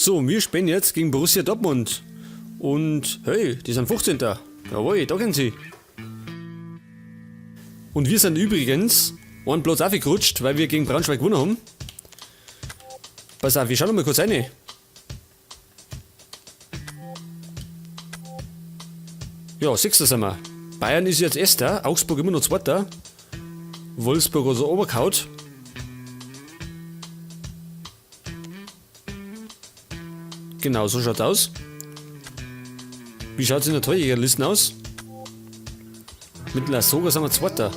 So, wir spielen jetzt gegen Borussia Dortmund. Und hey, die sind 15. Jawohl, da kennen sie. Und wir sind übrigens einen Platz aufgerutscht, weil wir gegen Braunschweig gewonnen haben. Pass auf, wir schauen noch mal kurz rein. Ja, Sechster sind wir. Bayern ist jetzt Erster, Augsburg immer noch Zweiter. Wolfsburg hat so runtergehauen. Genau, so schaut's aus. Wie schaut's in der Torjägerliste aus? Mit Lasogga sind wir Zweiter.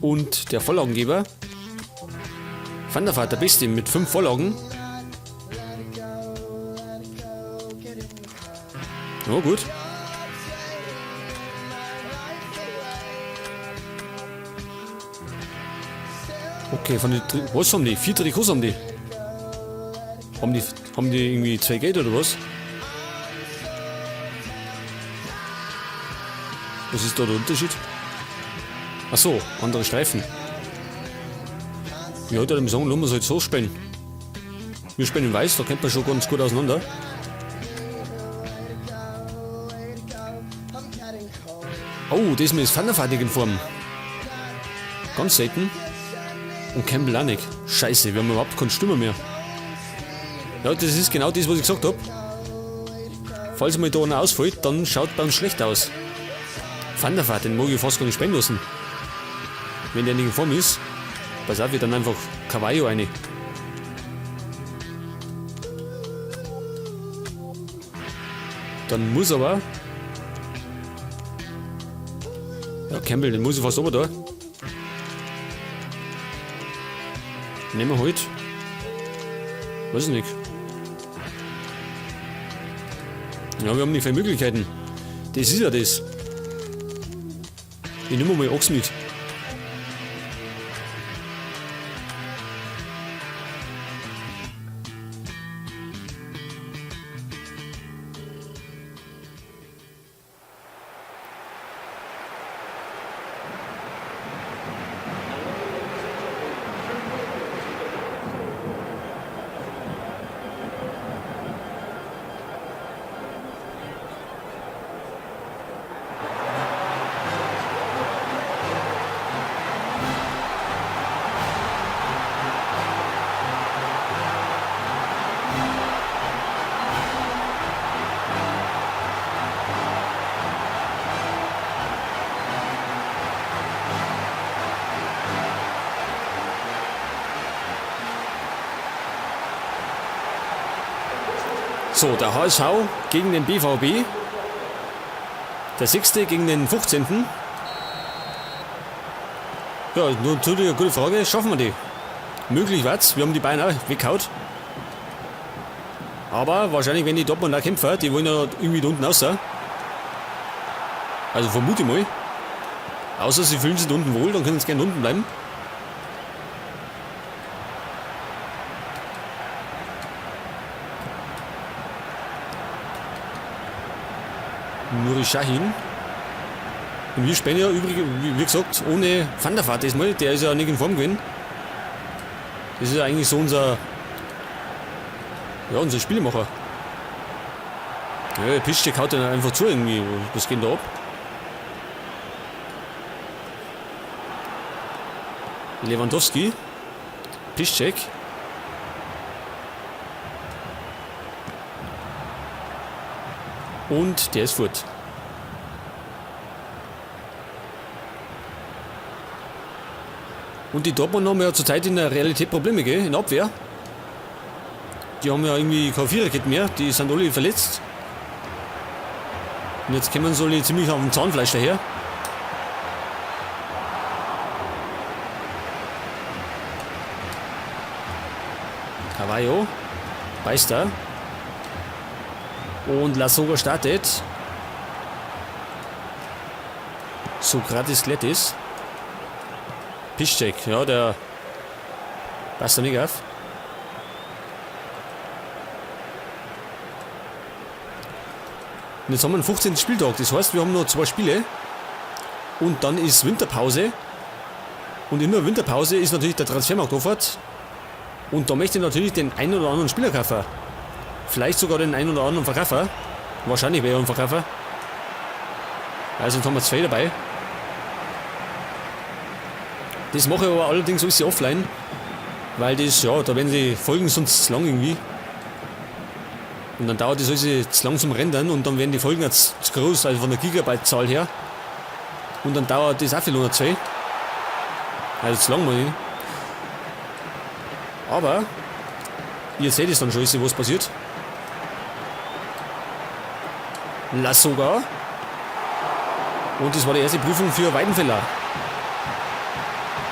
Und der Vorlagengeber Van der Vaart, der Beste mit 5 Vorlagen. Ja, gut. Okay, von den Tri-, was haben die? 4 Trikots haben die. Haben die irgendwie 2 Geld oder was? Was ist da der Unterschied? Ach so, andere Streifen. Ja, da würde ich sagen, lassen wir es halt so spielen. Wir spielen in Weiß, da kennt man schon ganz gut auseinander. Oh, diesmal ist Van der Vaart in Form. Ganz selten. Und Campbell auch nicht. Scheiße, wir haben überhaupt keinen Stürmer mehr. Ja, das ist genau das, was ich gesagt hab. Falls mal da einer ausfällt, dann schaut bei uns schlecht aus. Van der Vaart, den mag ich fast gar nicht spielen lassen. Wenn der nicht in Form ist, pass auf, wir dann einfach Carvalho rein. Dann muss aber... Ja, Campbell, den muss ich fast oben da. Nehmen wir halt. Weiß ich nicht. Ja, wir haben nicht viele Möglichkeiten. Das ist ja das. Ich nehme mal Ochs mit. So, der HSV gegen den BVB. Der 6. gegen den 15. Ja, natürlich eine gute Frage. Schaffen wir die? Möglich wird's. Wir haben die Bayern auch weggehauen. Aber wahrscheinlich, wenn die Dortmund auch kämpfen, die wollen ja irgendwie da unten raus. Also vermute ich mal. Außer sie fühlen sich da unten wohl, dann können sie gerne unten bleiben. Nuri Sahin. Und wir spielen ja übrigens, wie gesagt, ohne Van der Vaart diesmal. Der ist ja nicht in Form gewesen. Das ist ja eigentlich so unser Spielmacher. Ja, der Piszczek haut dann einfach zu irgendwie. Was geht denn da ab? Lewandowski. Piszczek. Und der ist fort. Und die Dortmund haben ja zurzeit in der Realität Probleme, gell? In der Abwehr. Die haben ja irgendwie keine Viererkette mehr, die sind alle verletzt. Und jetzt kommen sie alle ziemlich auf dem Zahnfleisch daher. Carvalho. Beißt da. Und Lasogga startet. Sokratis Glettis. Piszczek, ja, der passt da nicht auf. Und jetzt haben wir den 15. Spieltag, das heißt, wir haben noch 2 Spiele. Und dann ist Winterpause. Und in der Winterpause ist natürlich der Transfermarkt offen. Und da möchte ich natürlich den einen oder anderen Spieler kaufen. Vielleicht sogar den einen oder anderen Verkäufer. Wahrscheinlich wäre er ein Verkäufer. Also haben wir zwei dabei. Das mache ich aber allerdings alles offline. Weil das, ja, da werden die Folgen sonst zu lang irgendwie. Und dann dauert das alles zu lang zum Rendern und dann werden die Folgen jetzt zu groß, also von der Gigabyte-Zahl her. Und dann dauert das auch viel länger zwei. Also zu lang, meine ich. Aber ihr seht es dann schon, was passiert. Lasogga. Und das war die erste Prüfung für Weidenfeller.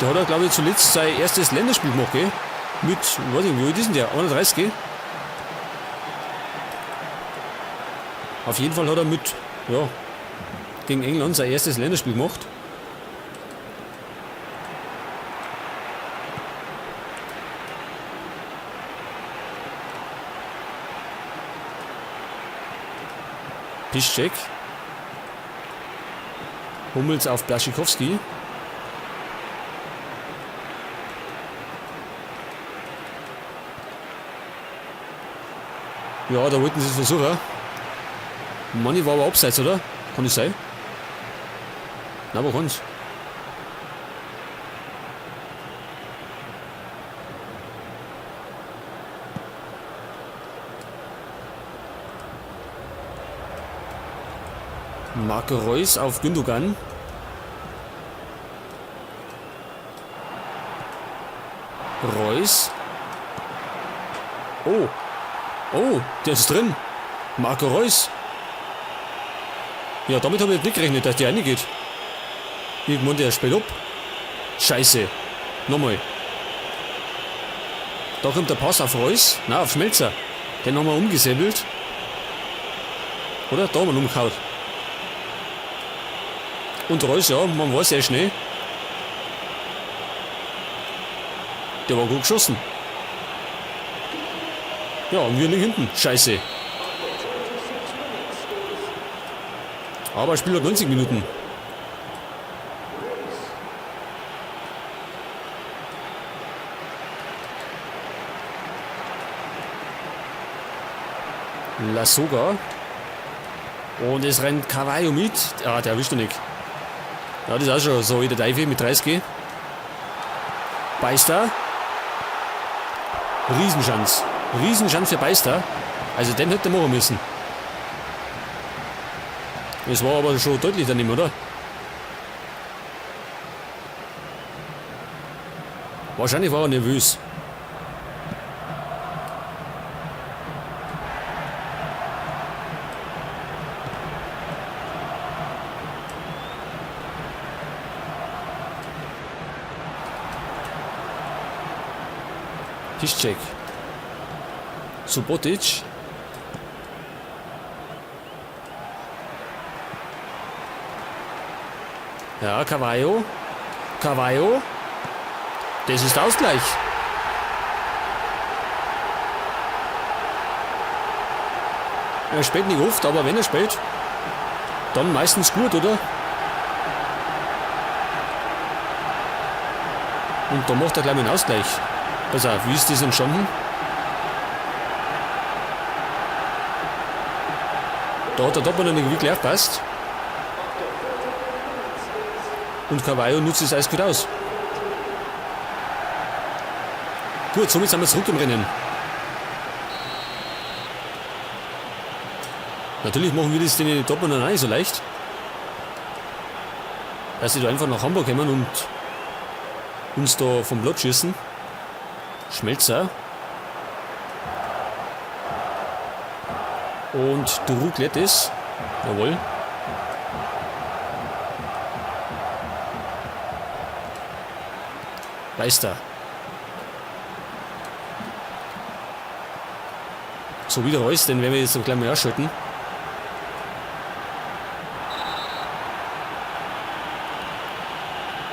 Der hat ja, glaube ich, zuletzt sein erstes Länderspiel gemacht, gell? Mit, weiß nicht, wie alt ist denn der? 31, gell? Auf jeden Fall hat er mit, ja, gegen England sein erstes Länderspiel gemacht. Piszczek. Hummels auf Błaszczykowski. Ja, da wollten sie es versuchen. Manni war aber abseits, oder? Kann das sein? Na, aber kann's. Marco Reus auf Gündogan. Reus. Oh. Oh, der ist drin. Marco Reus. Ja, damit habe ich nicht gerechnet, dass der reingeht. Irgendwann der spielt ab. Scheiße. Nochmal. Da kommt der Pass auf Reus. Na, auf Schmelzer. Den haben wir umgesäbelt. Oder? Da haben wir ihn umgehauen. Und Reus, ja, man weiß sehr schnell. Der war gut geschossen. Ja, und wir liegen hinten. Scheiße. Aber Spiel hat 90 Minuten. Lasogga. Und es rennt Carvalho mit. Ah, der erwischt er nicht. Ja, das ist auch schon so in der Teufel mit 30. Beister. Riesenschanz. Riesenschanz für Beister. Also den hätte er machen müssen. Es war aber schon deutlich daneben, oder? Wahrscheinlich war er nervös. Piszczek. Subotic. Ja, Carvalho. Carvalho. Das ist Ausgleich. Er spielt nicht oft, aber wenn er spielt, dann meistens gut, oder? Und da macht er gleich mal einen Ausgleich. Pass auf, wie ist das entstanden? Da hat der Dortmund nicht wirklich aufgepasst. Und Carvalho nutzt es eiskalt aus. Gut, somit sind wir zurück im Rennen. Natürlich machen wir das den Dortmundern auch nicht so leicht. Dass sie da einfach nach Hamburg kommen und uns da vom Blatt schießen. Schmelzer. Und Druck lädt es. Jawohl. Beister. So, wieder Reus, den werden wir jetzt gleich mal ausschalten.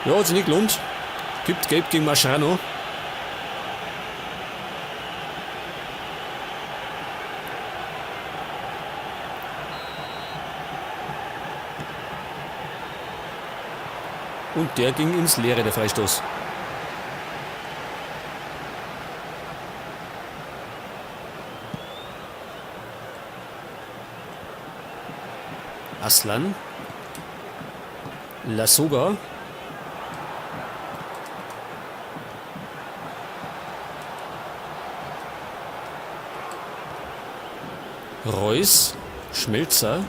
Ja, hat sich nicht gelohnt. Gibt Gelb gegen Mascherano. Und der ging ins Leere, der Freistoß. Aslan. Lasogga. Reus. Schmelzer.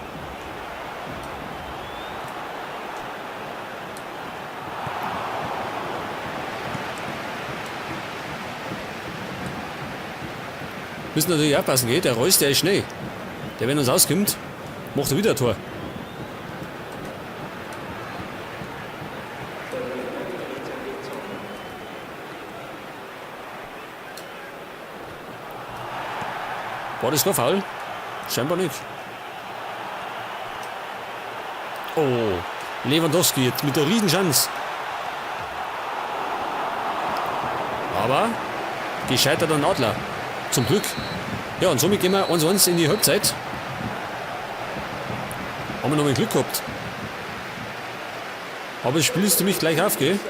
Müssen natürlich aufpassen, gell? Der Reus, der ist schnell. Der, wenn uns auskommt, macht er wieder ein Tor. War das kein Foul? Scheinbar nicht. Oh, Lewandowski jetzt mit der Riesenchance. Aber gescheitert an Adler. Zum Glück. Ja, und somit gehen wir 1-1 in die Halbzeit. Haben wir noch mal Glück gehabt. Aber das Spiel ist ziemlich gleich auf, gell?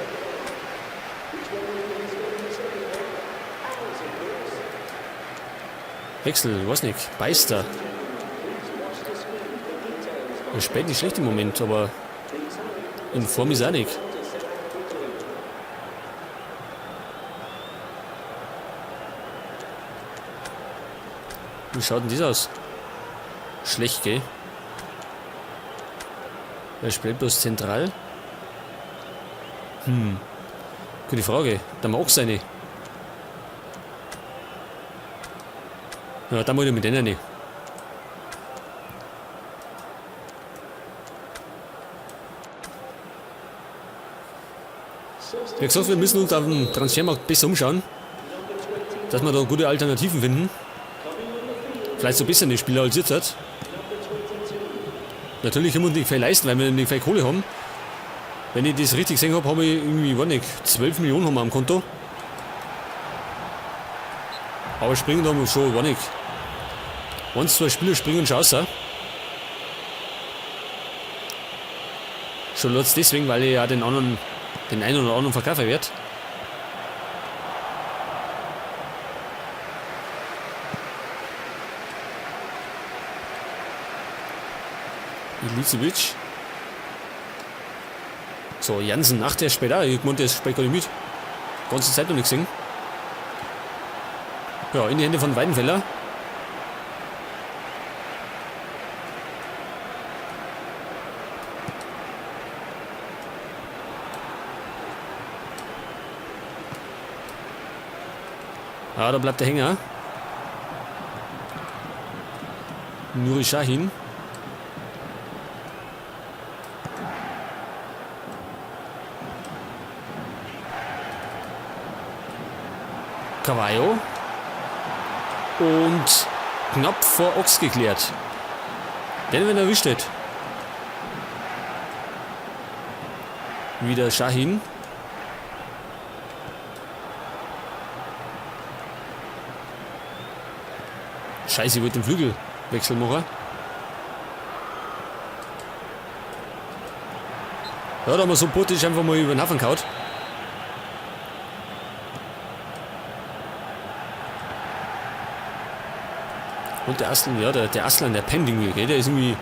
Wechsel, weiß nicht. Beister. Er spielt nicht schlecht im Moment, aber in Form ist er nicht. Wie schaut denn das aus? Schlecht, gell? Er spielt bloß zentral. Gute Frage. Da mag seine. Ja, da muss ich mit denen nicht. Wie gesagt, wir müssen uns auf dem Transfermarkt besser umschauen, dass wir da gute Alternativen finden. Vielleicht so besser die Spieler als jetzt hat. Natürlich können wir uns nicht viel leisten, weil wir nicht viel Kohle haben. Wenn ich das richtig gesehen hab, hab ich irgendwie, weiß nicht, 12 Millionen haben wir am Konto. Aber springen da schon, weiß nicht. 1, 2 Spieler springen schon raus. Schon läuft's deswegen, weil ich ja den einen oder anderen verkaufen werde. Ilicevic. So, Jansen, ach, der spielt auch. Ich meinte, der spielt gar nicht mit. Ganze Zeit noch nicht gesehen. Ja, in die Hände von Weidenfeller. Ah, da bleibt der Hänger. Nuri Sahin. Cavallo. Und knapp vor Ochs geklärt. Den, wenn er erwischt hätte. Wieder Sahin. Scheiße, ich wollte den Flügelwechsel machen. Ja, da haben wir so politisch einfach mal über den Haufen gehauen. Und der Aslan, ja, der Aslan, der pennt irgendwie, gell? Der ist irgendwie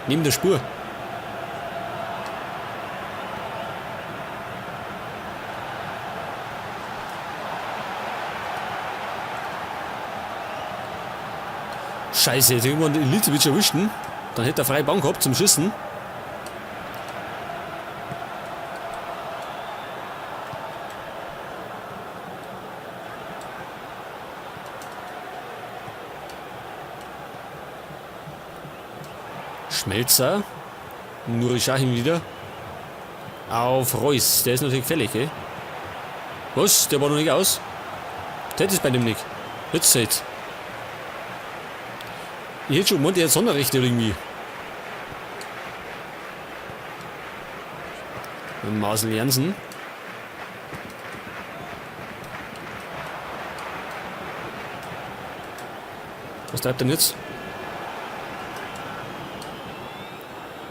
neben der Spur. Scheiße, jetzt irgendwann den Ilicevic erwischten. Dann hätte er freie Bahn gehabt zum Schießen. Schmelzer. Nuri Sahin wieder. Auf Reus. Der ist natürlich gefährlich, gell? Was? Der war noch nicht aus? Der ist bei dem nicht. Jetzt seht. Ich hätte schon gemeint, der hat Sonderrechte irgendwie. Marcel Jansen. Was treibt denn jetzt?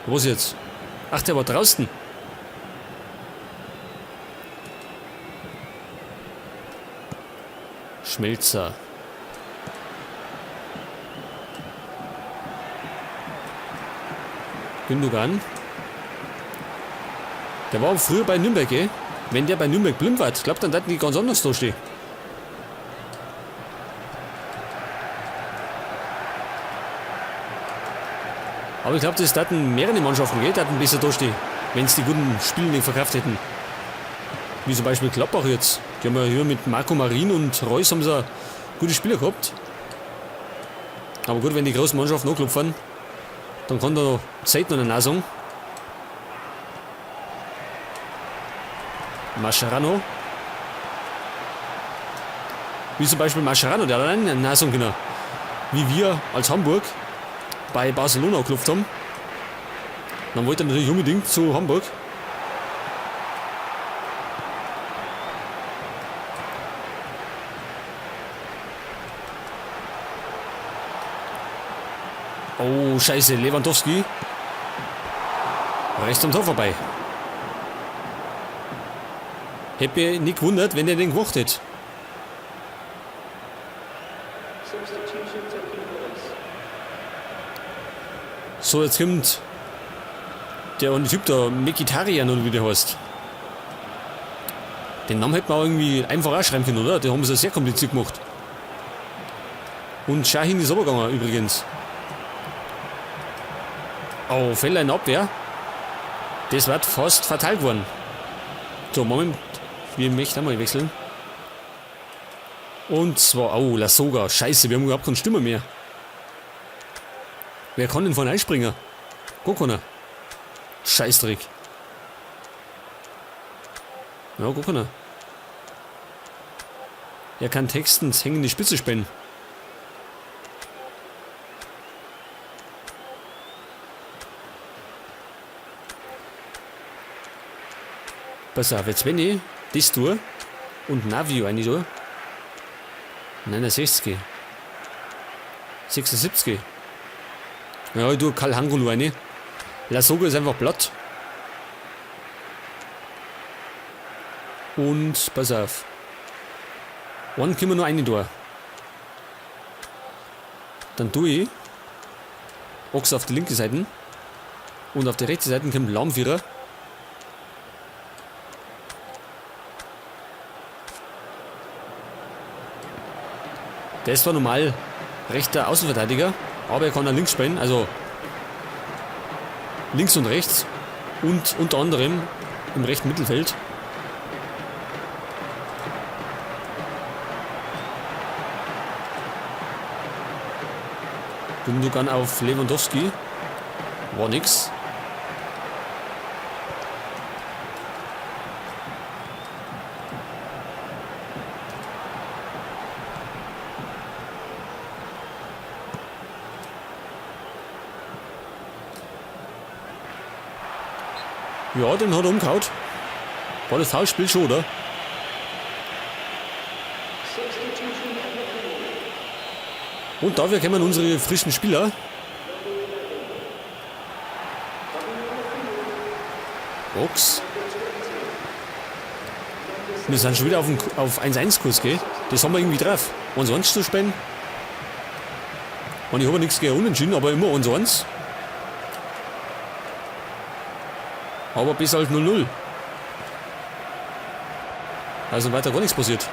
Was jetzt? Ach, der war draußen. Schmelzer. Gündogan. Der war früher bei Nürnberg, gell? Wenn der bei Nürnberg blind war, glaubt dann, dass die ganz anders da stehen. Aber ich glaube, das hatten mehrere Mannschaften, gell? Die hatten besser da stehen, wenn sie die guten Spiele nicht verkauft hätten. Wie zum Beispiel Gladbach jetzt. Die haben ja hier mit Marco Marin und Reus haben sie gute Spieler gehabt. Aber gut, wenn die großen Mannschaften anklopfen, dann kann da Zeit noch eine sagen. Mascherano. Wie zum Beispiel Mascherano, der hat einen Nein können. Wie wir als Hamburg bei Barcelona geklopft haben. Dann wollte er natürlich unbedingt zu Hamburg. Oh, scheiße, Lewandowski. Rechts am Tor vorbei. Hätte mich nicht gewundert, wenn der den gemacht hätte. So, jetzt kommt der eine Typ da, Mkhitaryan oder wie der heißt. Den Namen hätte man auch irgendwie einfach auch schreiben können, oder? Den haben sie sehr kompliziert gemacht. Und Shahin ist runtergegangen übrigens. Oh, Fehler in der Abwehr. Das wird fast fatal geworden. So, Moment. Wir möchten einmal wechseln. Und zwar, oh, Lasogga. Scheiße, wir haben überhaupt keinen Stürmer mehr. Wer kann denn vorne einspringen? Gar keiner. Scheißdreck. Ja, gar keiner. Er kann textens hängende Spitze spielen. Pass auf, jetzt wenn ich das tue und Navio rein tue. 69. 76. Ja, ich tue Calhanoglu rein. Lasogga ist einfach platt. Und pass auf. Einen können wir noch rein tun. Dann tue ich Ochs auf die linke Seite. Und auf die rechte Seite kommt Lahmvierer. Der ist zwar normal rechter Außenverteidiger, aber er kann auch links spielen, also links und rechts und unter anderem im rechten Mittelfeld. Gündogan auf Lewandowski. War nix. Ja, den hat er umgehauen. War das Foulspiel schon, oder? Und dafür kommen unsere frischen Spieler. Box. Wir sind schon wieder auf 1-1-Kurs, gell? Das haben wir irgendwie drauf. 1-1 zu spielen. Und ich habe nichts gegen Unentschieden, aber immer 1-1. Aber bis halt 0-0. Also weiter gar nichts passiert.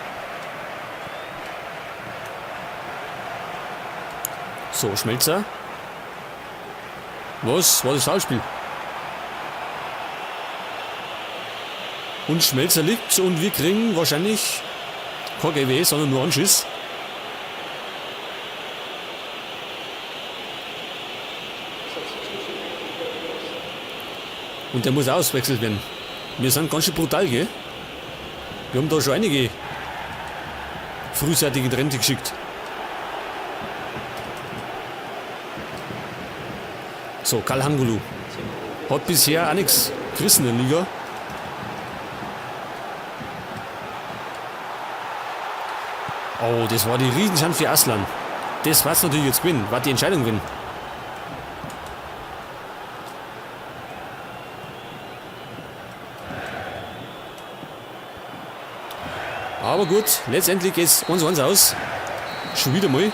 So, Schmelzer. Was? War das Foulspiel? Und Schmelzer liegt und wir kriegen wahrscheinlich kein GW, sondern nur Anschiss. Und der muss ausgewechselt werden. Wir sind ganz schön brutal, gell? Wir haben da schon einige frühzeitige Rente geschickt. So, Calhanoglu. Hat bisher auch nichts gerissen in der Liga. Oh, das war die Riesenchance für Aslan. Das war's natürlich jetzt gewinnen. War die Entscheidung gewinnen. Aber gut, letztendlich geht's 1-1 aus. Schon wieder mal.